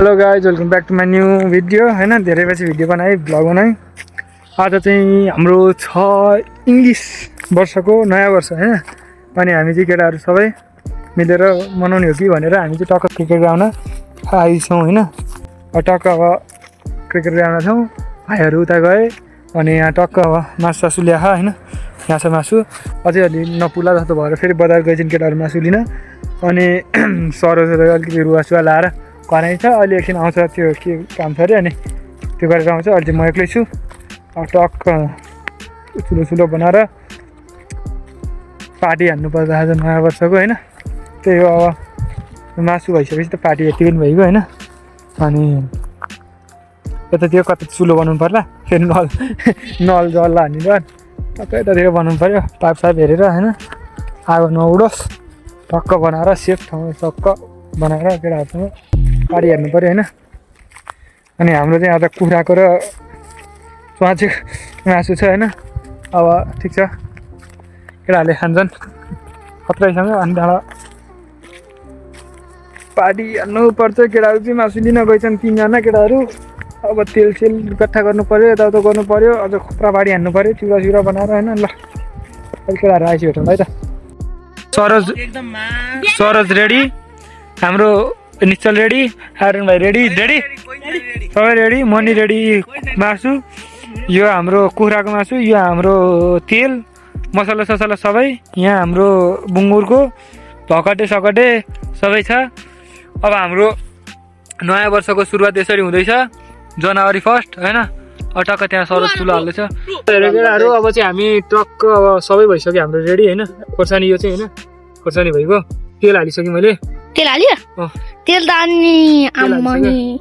Hello guys, welcome back to my new video होइन। धेरै पछि भिडियो बनाएँ, भ्लग बनाएँ। आज चाहिँ हाम्रो इङ्ग्लिस वर्षको नयाँ वर्ष होइन। अनि हामी चाहिँ केटाहरू सबै मिलेर मनाउने हो कि भनेर हामी चाहिँ टक्क क्रिकेट ग्राउन्डमा आइछौँ होइन। टक्क अब क्रिकेट ग्राउन्डमा छौँ, भाइहरू उता गए अनि यहाँ टक्क अब मासु ल्याएको होइन। यहाँ छ मासु, अझै अलि नपुला जस्तो भएर फेरि बजार गएछन् केटाहरू मासु लिन। अनि सरोजहरू अलिकति रुवासुवा लाएर कराइन्छ। अहिले एकछिन आउँछ, त्यो के काम छ अरे, अनि त्यो गरेर आउँछ। अहिले चाहिँ म एक्लै छु। टक्क ठुलो बनाएर पार्टी हान्नुपर्छ आज नयाँ वर्षको होइन। त्यही हो, अब मासु भइसकेपछि त पार्टी यति पनि भइगयो होइन। अनि यतातिर कता चुलो बनाउनु पर्ला, फेरि नल जल हानिन्छ, टक्क यतातिर बनाउनु पऱ्यो। पाइप हेरेर होइन, आगो नउडोस् टक्क बनाएर सेफ ठाउँमा टक्क बनाएर केटाहरूसँग पार्टी हेर्नु पऱ्यो होइन। अनि हाम्रो चाहिँ आज कुखुराको र च्वाचेको मासु छ होइन। अब ठिक छ, केटाहरूले खान्छन् खत्रैसँग। अनि त्यहाँबाट पार्टी हान्नुपर्छ। केटाहरू चाहिँ मासु लिन गएछन्, 3जना केटाहरू। अब तेल इकट्ठा गर्नु पऱ्यो, यताउता गर्नु पऱ्यो, अझ खतरा पार्टी हान्नु पऱ्यो, चिउरा बनाएर होइन। ल अहिले केटाहरू आइसक्यो भेटौँ है त। सरोज रेडी, हाम्रो निश्चल रेडी, आर्यन भाइ रेडी सबै रेडी, मनी रेडी। मासु यो हाम्रो कुखुराको मासु, यो हाम्रो तेल मसला सबै यहाँ हाम्रो बुङ्गुरको भकटे सबै छ। अब हाम्रो नयाँ वर्षको सुरुवात यसरी हुँदैछ, जनवरी 1 होइन। टक्क त्यहाँ सरोज चुलो हाल्दैछ केटाहरू। अब चाहिँ हामी टक्क अब सबै भइसक्यो हाम्रो रेडी होइन। खोर्सानी यो चाहिँ होइन, खोर्सानी भइगयो। तेल हालिसकेँ मैले। तेल हाल्यो? तेल त अनि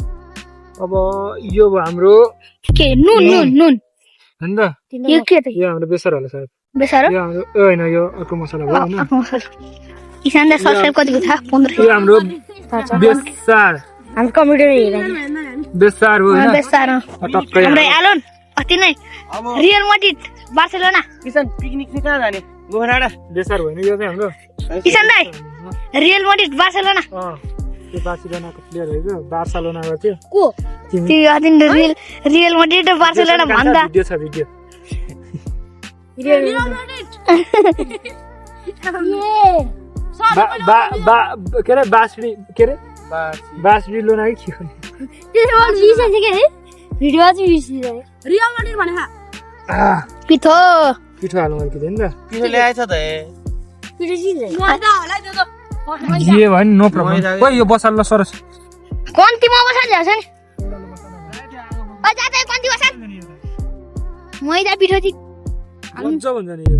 अब यो हाम्रो के नुन होइन त। यो के त? यो हाम्रो बेसार होला सायद। बेसार यो हाम्रो होइन, यो अर्को मसला हो होइन। किसानले सब्स्क्राइब कतिको छ? 15। यो हाम्रो बेसार, हामी कम्प्युटर हेरेर बेसार हो होइन। बेसार टक्क हाम्रो एलोन अति नै रियल माड्रिड बार्सेलोना। किसान पिकनिक चाहिँ कहाँ जाने? गोहराडा बेसार होइन, यो चाहिँ हाम्रो किसान दाइ रियल माड्रिड बार्सेलोना। त्यो बार्सिलोनाको प्लेयर हो, त्यो बार्सिलोनाको थियो को त्यो अदिन रियल माड्रिड बार्सेलोना भन्दा भिडियो छ भिडियो। रियल माड्रिड के अरे बासडी के अरे बासडी लोना कि के हो त्यसो बिर्सेछ के है भिडियो चाहिँ बिर्सिन्छ। रियल माड्रिड भने पिठो हाल्नु मैले किन त पिरो ल्याएछ त पिठो चाहिँ मैदा होला त्यो त जे भयो नि, नो प्रब्लम। ओइ यो बसाल ल सरोज, कन्तीमा बसाल ल्याउँछ नि। ओ जाते कन्ती बसाल मैदा पिठो चाहिँ हुन्छ नि यो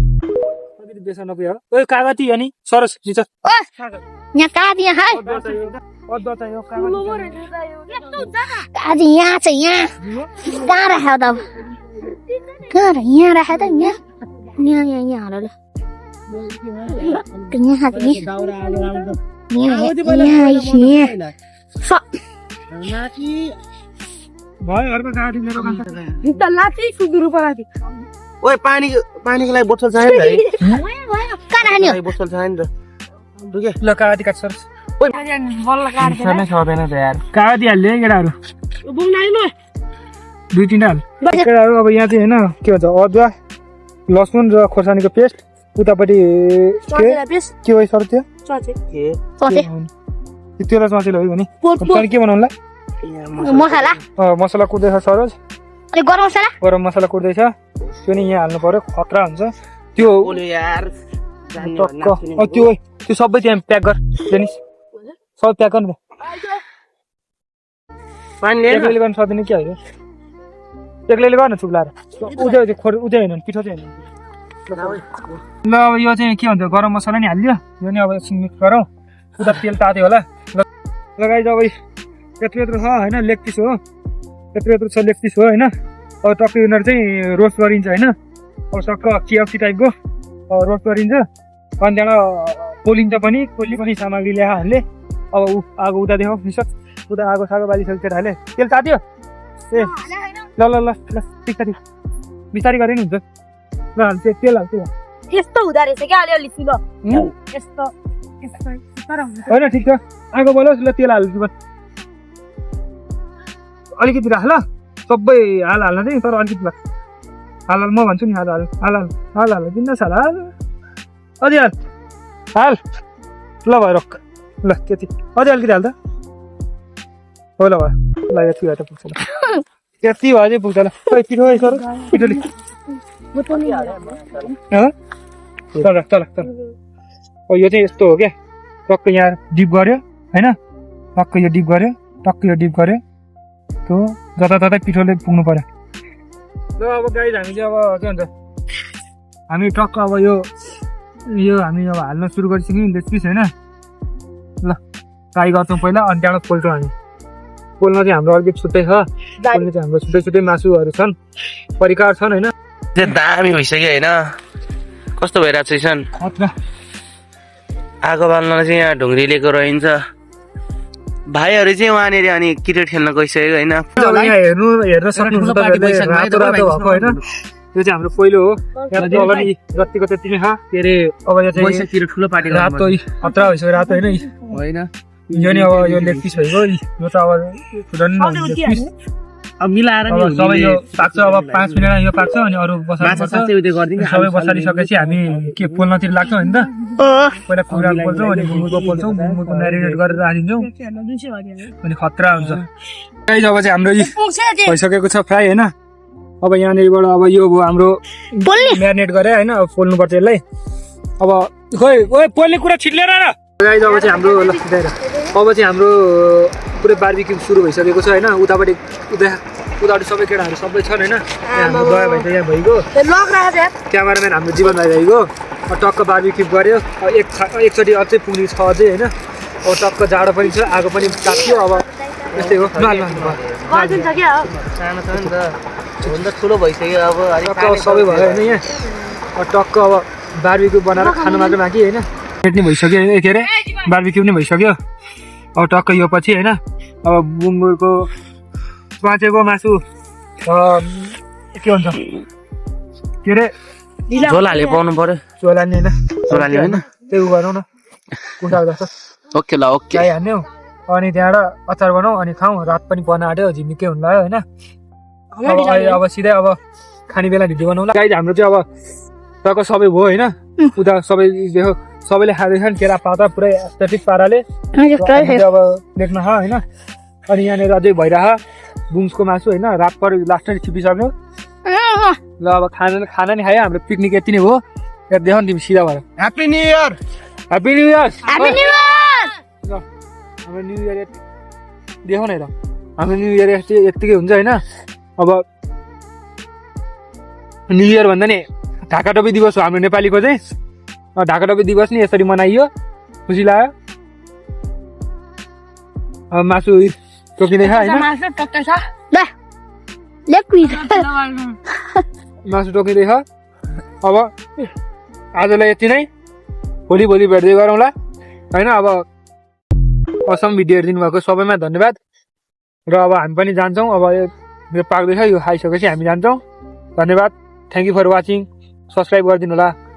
अलिकति बेसा नपुग्यो। ओइ कागती अनि सरोज निच ओ यहाँ कादी यहाँ है, अद्दो त यो कादी यहाँ छ। यहाँ कहाँ राख्यो त? कहाँ यहाँ राख्यो त? यहाँ हाल ल। यहाँ भयो घरको कागती मेरो ओए पानीको लागि बोतल चाहियो नि त। कहाँ राख्ने हो? बोतल चाहियो नि त। दुगे ल कागती काट सरोज। बल्ल काट्छ खानै सक्दैन त यार। कागती हाल्यो केटाहरू, 2-3 हाल केटाहरू। अब यहाँ चाहिँ होइन के भन्छ, अदुवा लसुन र खोर्सानीको पेस्ट। उतापट्टि के हो सर त्यो तेल च्वाचेलो हो नि। के बनाउनुला मसला मसला कुट्दैछ सरोज, अनि गरम मसला कुट्दैछ। त्यो नि यहाँ हाल्नु पर्यो, खतरा हुन्छ त्यो यार। टक्क त्यो सबै त्यहाँ प्याक गर जेनिस, सबै प्याक गर्नु। पानी एक्लैले गर्नु सक्दैन के हो, एक्लैले गर्न चुप्लाएर उदै होइन पिठो चाहिँ होइन। ल अब यो चाहिँ के भन्छ, गरम मसला नि हालिदियो। यो नि अब एकछिन मिक्स गरौँ। उता तेल तात्यो होला। लगाइ अब यत्रो छ होइन, लेग पिस हो, यत्रो छ लेग पिस हो होइन। अब टक्क यिनीहरू चाहिँ रोस्ट गरिन्छ होइन। अब टक्क KFC टाइपको रोस्ट गरिन्छ। अनि त्यहाँबाट पोलिन्छ पनि, पोल्ने सामग्री ल्यायो हामीले। अब आगो उता देखाऊ मिसक, उता आगो सागो बालिसक्यो केटाहरूले। तेल तात्यो ए ल बिस्तारै गरे नि हुन्छ। ल हाल्छ तेल हाल्छ यस्तो हुँदो रहेछ क्या अलिअलि ठुलो यस्तो होइन ठिक छ। आगो बोलोस्, ल तेल हाल्छु बस। अलिकति राख ल सबै हाल हाल्न चाहिँ तर अलिकति ल हाल म भन्छु नि हाल हाल हाल हाल हाल हाल किन छ हाल अझै हाल हाल ल भयो रोक ल त्यति अझै अलिकति हाल त हो ल भयो ल यति भए त पुग्छ ल त्यति भए चाहिँ पुग्छ ल खै पिठो सर पिठोले तल तल तल यो चाहिँ यस्तो हो क्या टक्क यहाँ डिप गऱ्यो होइन टक्क यो डिप गऱ्यो टक्क यो डिप गऱ्यो त्यो जताततै पिठोले पुग्नु पर्यो ल अब गाइज हामी चाहिँ अब के भन्छ हामी टक्क अब यो हामी अब हाल्न सुरु गरिसक्यौँ लेग पिस होइन ल ट्राई गर्छौँ पहिला अनि त्यहाँबाट पोल्छौँ हामी पोल्न चाहिँ हाम्रो अलिकति छुट्टै छ पोल्ने चाहिँ हाम्रो छुट्टै छुट्टै मासुहरू छन् परिकार छन् होइन दामी भइसक्यो होइन कस्तो भइरहेको छ खतरा आगो बाल्न चाहिँ यहाँ ढुङ्ग्री लिएको रहन्छ भाइहरू चाहिँ वहाँनिर अनि क्रिकेट खेल्न गइसक्यो होइन यहाँ हेर्न सक्नुहुन्छ तपाईँहरूले रातो रातो भएको होइन यो चाहिँ हाम्रो पहिलो हो यहाँ तल नि जतिको त्यति नै छ के अरे अब यो चाहिँ ठुलो पार्टी रातो खतरा भइसक्यो रातो होइन होइन यो नि अब यो लेग पिस भइगयो यो त अब झन् लेग पिस अब मिलाएर अब सबै यो पाक्छ अब 5 मिनटमा यो पाक्छ अनि अरू सबै बसालिसकेपछि हामी के पोल्नतिर लाग्छौँ होइन त पहिला कुखुरा पोल्छौँ अनि मुङ्गुरको पोल्छौँ मुङ्गुरको म्यारिनेट गरेर राखिदिन्छौँ अनि खतरा हुन्छ गाइस अब चाहिँ हाम्रो भइसकेको छ फ्राई होइन अब यहाँनिरबाट अब यो भयो हाम्रो म्यारिनेट गरे होइन अब पोल्नुपर्छ यसलाई अब खोइ ओए पोल्ने कुरा छिट्लेर न गाइस अब चाहिँ हाम्रो ल अब चाहिँ हाम्रो पुरै बार्बिक्यू सुरु भइसकेको छ होइन उतापट्टि उतापट्टि सबै केटाहरू सबै छन् होइन हाम्रो दया भाइ त यहाँ भइगयो क्यामेराम्यान हाम्रो जीवन भाइ भइगयो टक्क बार्बिक्यू गऱ्यो एकचोटि अझै पुग्ने छ अझै होइन अब टक्क जाडो पनि छ आगो पनि तात्यो अब यस्तै हो सानो छ नि त हुन त ठुलो भइसक्यो अब टक्क सबै भयो होइन यहाँ अब टक्क अब बार्बिक्यू बनाएर खानु मात्र बाँकी होइन पेट नि भइसक्यो के अरे बार्बिक्यू नि भइसक्यो अब टक्क यो पछि होइन अब बुङ्गुरको पाँचेको मासु के भन्छ के अरे झोलाले पाउनु पर्यो चोलानी होइन त्यही उ गरौँ न कुखुराको जस्तो ओके ल ओके हान्ने हो अनि त्यहाँबाट अचार बनाऊ अनि खाउँ रात पनि पर्न आँट्यो झिमिक्कै हुनु लाग्यो होइन अब सिधै अब खाने बेला भिडियो बनाउँला गाइज हाम्रो चाहिँ अब टक्क सबै भयो होइन उता सबै देखो सबैले खाँदैछन् केरा पाता पुरै एस्थेटिक पाराले अब देख्न होइन अनि यहाँनिर अझै भइरह बुङ्सको मासु होइन रात पर लास्टमा छिपिसक्यो ल अब खाना नि खायो हाम्रो पिकनिक यति नै हो यहाँ देख न तिमी सिधा भएर happy new year happy new year ल हाम्रो न्यू इयर देखौ न हाम्रो न्यू इयर यत्तिकै हुन्छ होइन अब न्यू इयर भन्दा नि ढाका टोपी दिवस हो हाम्रो नेपालीको चाहिँ ढाका टोपी दिवस नि यसरी मनाइयो खुसी लाग्यो अब मासु टोकिँदैछ होइन मासु टोकिँदैछ अब आजलाई यति नै भोलि भेट्दै गरौँला होइन अब असम भिडियो हेरिदिनु भएको सबैमा धन्यवाद र अब हामी पनि जान्छौँ अब यो पाक्दैछ यो खाइसकेपछि हामी जान्छौँ धन्यवाद thank you for watching subscribe गरिदिनु होला